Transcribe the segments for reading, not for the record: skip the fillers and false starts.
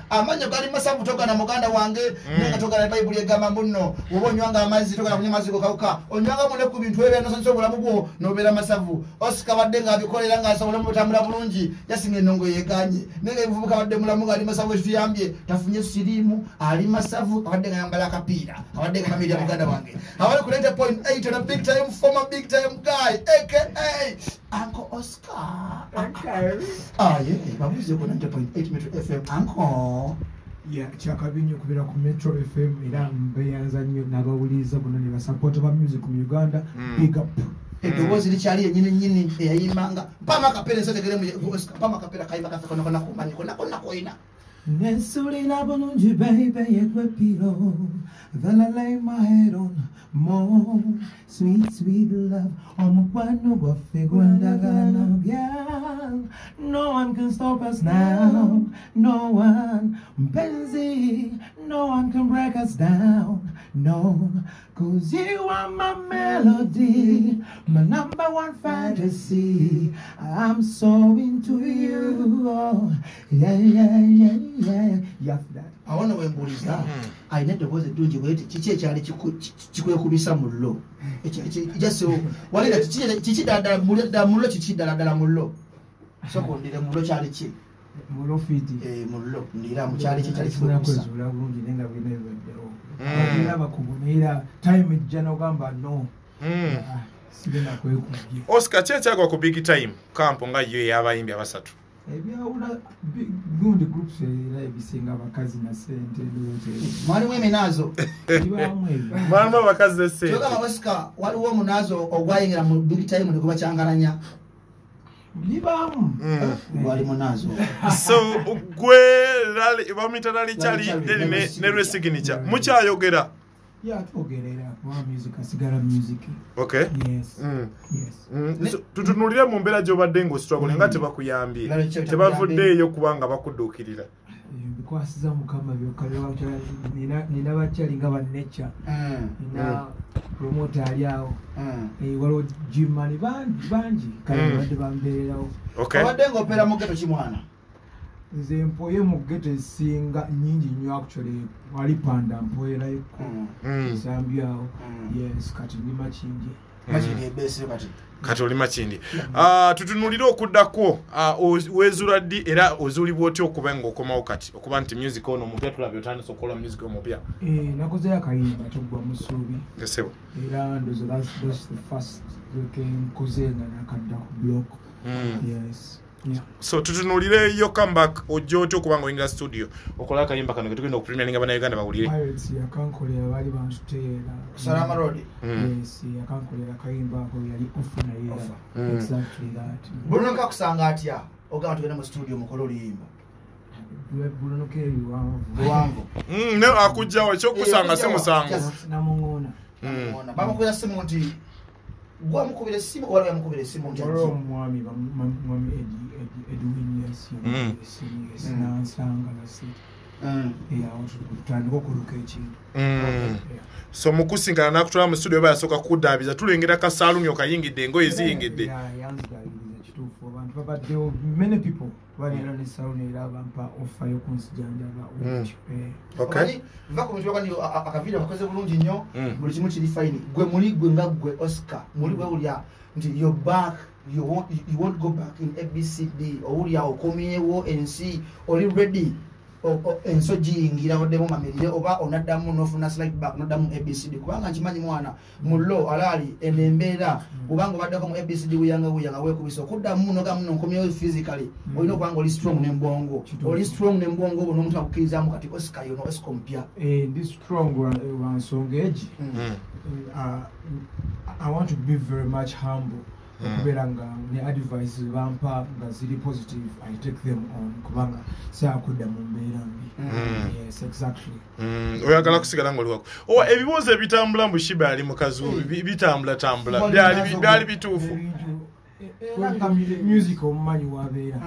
Amanyo gali masavu togana muganda wange, nenga togana Bayibuli egamba muno, woba onywanga amazzi togana kunywa amazzi gokawuka, onywanga mune ku bintu ebyo nosonso obulamu bwo n'obeera masavu. Oscar badde ng'abikolera ng'asobola mutambula bulungi, yasinga ennongo yeeganye. Nenga ebivubuka badde mulamu ng'ali masavu ekituyambye, tafunye siriimu, ali masavu, abadde ng'ayambala akapiira, abadde nga mamirya muganda wange. Abali ku 90.8 on a big time, former big time guy, aka Uncle Oscar. Okay. Ah, yeah, babuze ku 90.8 Metro FM, Uncle. Yeah, kyakabi nnyo okubeera ku Metro FM era mbeyanza nnyo n'abawuliriza bonna ne basapota ba music mu Uganda. Big up. Eddoboozi likyali yennyini nnyini eyayimbanga. Mpama akapeera ensotegere mu Oscar, mpama akapeera kayimba kaffe konna konna kumanyi konna konna koyina. Nesulila bulungi baby yegwe pillow that I lay my head on more sweet sweet love omukwano gwaffe gwandagano girl no one can stop us now no one mpenzi no one can break us down no cause you are my melody my number one fantasy I'm so into you oh, yeah yeah yeah yeah yeah that. Awo nno wembuuliza alina eddoboozi eddungi bweti kiki ekyali kikwekubisa mu llo walira kiki ddala mu llo kiki ddala ddala mu llo sooka ondire mu llo kyali ki mu fiti mu llo ndira mu kyali ki kyali kikwekubisa kwezuula bulungi naye nga bina bibaddewo era abakugu naye era time ejja n'ogamba no sigenda kwekubye. Oscar ki ekyagwa ku big time kampo nga yo ey'abayimbi abasatu? Ebyawula gundi groups era ebisinga abakazi na ssente mwalimu eminaazo mwalimu abakazi ne ssente. Kyogamba Oscar waliwo omunaazo ogwayingira mu big time ne gubakyangalanya libaamu gwali munaazo. So gwe bamuyita Lali Chali ne Ray Signature mukyayogera? Yeah, twogerera kuba music asigala music. Okay. Yes. Yes. So, tutunulire mu mbeera gy'obadde ng'ostruggle nga tebakuyambye tebavuddeeyo kubanga bakudduukirira. Bikwasiza Mukama byokka nina bakyali nga bannecha nina promoter ali awo waliwo Jimani bangi kale babadde bambeererawo. Obadde ng'opeera mu ghetto ki mwana? Nze mpoye mu ghetto esinga nnyingi nnyo actually wali Panda mpoyerayoko Nsambya awo yes kati ndi Makindye. Makindye ebeese kati. Kati oli Makindye. Tutunulire okuddako weezuula ddi era ozuulibwa otya okuba ng'okomawo kati okuba nti music ono omupya tulabye otandise okukola music omupya? Nakozeyo akayimba Toggwa mu ssuubi. Esebo. Era ndowooza that's the first ke nkoze nga nakadda ku block. Yes. Yeah. So tutunulireyo comeback ojja otya okuba ng'oyingira studio okola akayimba kano ke tugenda okupremieringa Bannayuganda bawulire? Pirates yakankolera baali bantuteera. Salama Road. Yes, yakankolera akayimba ako yali offer naye era. Exactly that. Bruno kakusanga atya ogamba tugenda mu studio mukole oluyimba? Bruno ke biwanvu. Biwanvu. Ne akujjawo ekyokusanga si musango. Namuŋoona. Bamukubira simu nti gwamukubira essimu oba yamukubira essimu nti waliwo omwami mwami Edwin yes yes nansanga nasi tutandika okuluka ekintu. So mukusinkana n'akutwala mu studio oba yasooka kukuddaabiza tulengera kasaaluni okayingidde engoye ziyingidde. Yanziddaabiriza kituufu abantu babaddewo many people baleera ne saluni era bampa offer y'okunzijanjaba. Okay. Va ku bintu byokani akavidiyo kakoze bulungi nnyo buli kimu kiri fine. Gwe muli gwe nga gwe Oscar muli wewulya nti you're back you won't go back in ABCD owulya okomyewo ensi oli ready enso giyingira oddemu mamirire oba onaddamu n'ofuna slide back n'oddamu ABCD kubanga nkimanyi mwana mu lo alaali eno embeera kubanga obaddeko mu ABCD wuyanga wuyanga weekubisa okuddamu n'ogamu nonkomyewo physically olina okuba nga oli strong n'embwongo oli strong n'embwongo obwo n'omuntu akukkirizaamu kati Oscar yono Oscar omupya. Ndi strong lwa nsonga egi. I want to be very much humble. Okubeera nga ne advice bampa nga ziri positive I take them on kubanga saakudda mu mbeera mbi. Yes, exactly. Oyagala kusigala ng'oli wako. Owa ebibuuzo ebitambula mbu Shiba ali mukazi bitambula tambula byali bituufu. Era nga music omumanyi wabeera.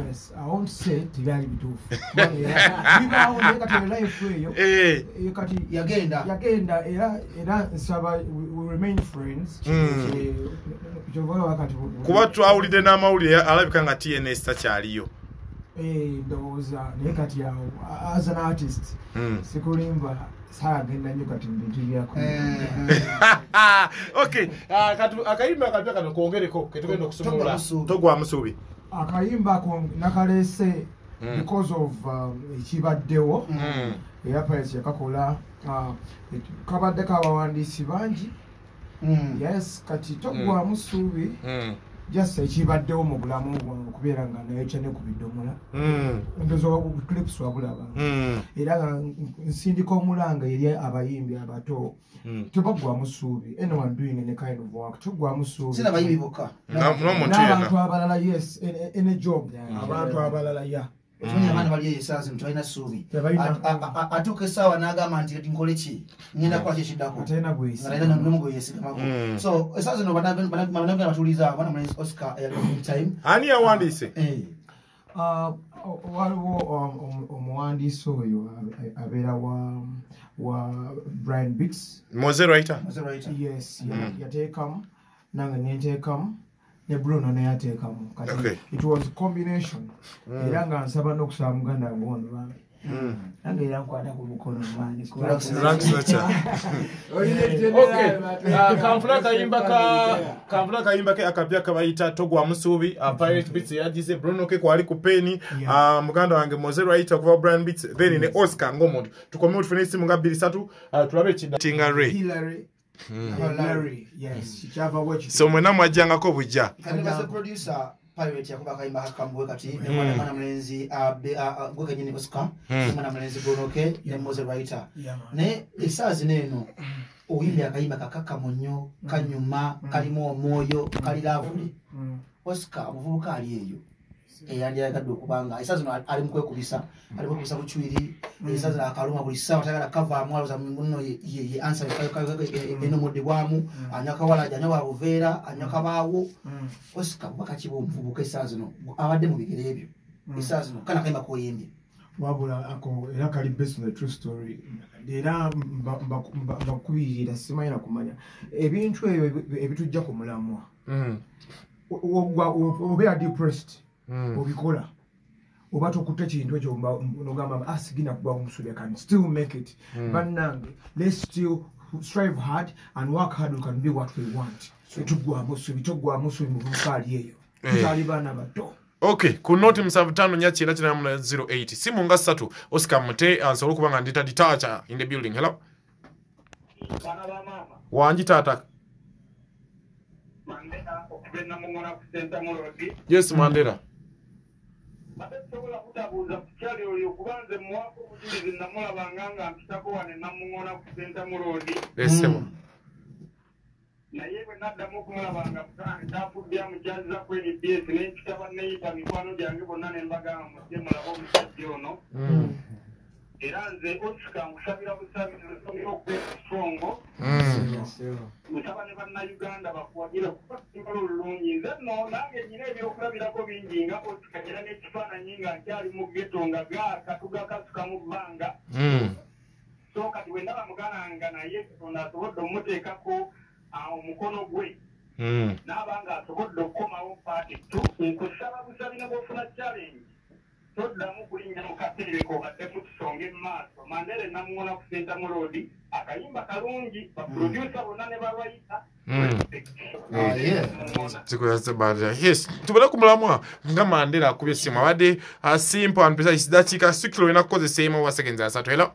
Yes, I won't say tebyali bituufu. Bibaawo naye kati life eyo kati yagenda era nsaba we remain friends. Kuba twawulidde n'amawulire alabika nga TNS takyaliyo. Ndowooza naye kati awo as an artist sikulimba saagenda nnyo kati mu bintu byako. Okay, akayimba akapya kano kwongereko ketugenda okusumulula Togwamu Ssuubi. Akayimba ako nakaleese because of ekibaddewo era Pirates yakakola kabadde kabawandiisi bangi. Yes, kati Togwamu Ssuubi just ekibaddewo mu bulamu bwange okubeera nga nayokya ne ku bidomola. Ndowooza clips wabulaba. Era nga nsindika omulanga eri abayimbi abato tebagwamu ssuubi. Anyone doing any kind of work togwamu ssuubi. Sina bayimbi bokka. N'abantu abalala, yes, any job abantu abalala ya. Okimanyi abaana bali eyo essaawa zino tebalina ssuubi. Atuuka essaawa n'agamba nti nkole ki, ngenda kukola ki ekiddako, nga n'omu gwe yeesigamako. So essaawa zino bannayuganda batuuliza abaana mulenzi Oscar eyali big time. Ani yawandiise? Waliwo omuwandiisi oyo abeera wa Brian Biggs. Moze Writer. Yes, yateekamu nange nenteekamu ne Bruno naye ateekamu. Kati it was combination. Era nga nsaba n'okusaba muganda wange ono bambi. Nange era nkwata ku mukono mani. Okay, kanfuna kayimba ke akapya kabayita Togwamu Ssuubi. Pirate Beats yagize Bruno ke kwali ku peni, muganda wange Moze Writer kuva Brian Beats, then ne Oscar ng'omuntu. Tukomeo tufune esimu nga 2 3 tulabe kitinga Ray. Hillary. Larry, yes. So mwena mwajjangako bujja. Kati producer Pirate yakuba akayimba kakambuwe kati ne mwana mulenzi gwe kennyini Oscar, mwana mulenzi Bruno K ne Moze Writer. Naye essaawa zino eno oyimbye akayimba kakakamu nnyo, kanyuma, kalimu omwoyo, kali lovely. Oscar omuvubuka ali eyo eyandyagadde okubanga essaawa zino ali mu kwekubisa, ali mu kwekubisa bucwiri, essaawa zino akaluma buli ssaawa tayagala kavaamu, alowooza munno ye ansa enomoddebwamu, anywa kawalaja, anywa wa buveera, anywa kabaawo. Oscar bubaka ki bw'omuvubuka essaawa zino abadde mu bigere ebyo essaawa zino kana akayimba k'oyimbye? Wabula ako era kali based on the true story. Era mbakubirira simanyi na kumanya ebintu ebyo ebitujja ku mulamwa. Obeera depressed obikola oba tokutte kintu ekyo nogamba sigina kuba omusubi, I can still make it. Bannange, let's still strive hard and work hard, we can be what we want. Tugwamu ssuubi, togwamu ssuubi muvubuka ali eyo. Tukyali baana bato. Okay, ku noti 754998 simu nga 3 Oscar Mute ansobola okuba nga ndita ditacha in the building. Hello. Wangi tata. Yes, Mandela. Yes, sir. Naye bwe naddamu okumulabanga ntafuddya mukyaziza ku NBS ne mpita banneeyita mikwano gyange bonna ne mbagamba mujje mulabe omusajja ono. Era nze Oscar nkusabira busabizi okubeera strong. Nsaba ne bannayuganda bakuwagire okuba olulungi. Nze nno nange nnyina ebyokulabirako bingi nga Oscar era n'ekifaananyi nga nkyali mu ghetto nga gaaka tugakasuka mu bbanga. So kati bwe ndaba muganda naye Katonda asobodde omuteekako omukono gwe n'aba nga asobodde okukomawo part 2, nkusaba busabi ne bw'ofuna challenge toddamu kulinnya mu katereko baddemu tusonge mu maaso. Mandela namuwona ku Sentamu Road, akayimba kalungi, baproducer bonna ne balwayita. Yes, tubale ku mulamwa nga Mandela akubye essimu abadde simple and precise dakiika sikilo olina kukozesa emu oba seconds 3. Hello.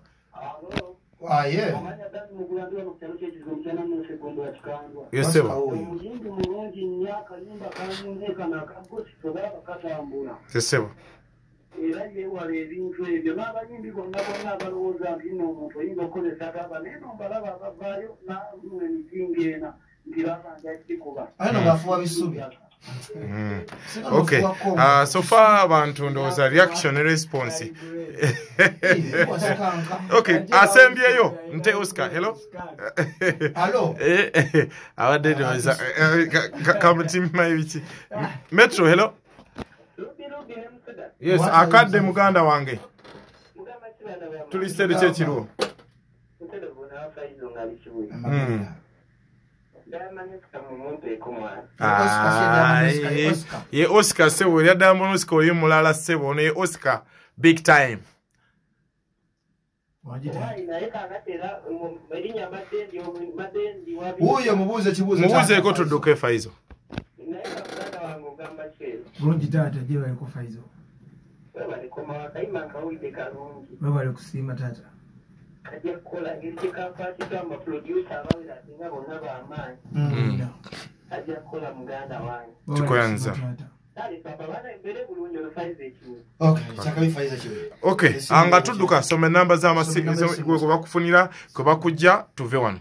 Yes, sir. Yes, sir. Era yeewala ebintu ebyo n'abayimbi bonna bonna abalowooza nti nno omuntu oyinza okukozesa gaba naye no mbalaba abavaayo n'emisingi ena nti babanja kikuba. Aye no bafuwa bisubi. Okay. So far abantu ndowooza reaction ne response. Okay, asembyeyo nte Oscar. Hello. Hello. Abadde ndowooza kamutima ebiki. Metro, hello. Yes, akadde muganda wange. Tuli stere kyekiriwo. Ye Oscar sebo ya Diamond Oscar oyo mulala sebo ne Oscar big time. Uyo mubuze kibuzo. Mubuze ko tudduke Faizo. Bulungi taata gye baliko Faizo. Webale kusiima taata. Tukwenza. Okay, anga tudduka soma enamba z'amasimu kwe bakufunira kwe bakujja tuve wano.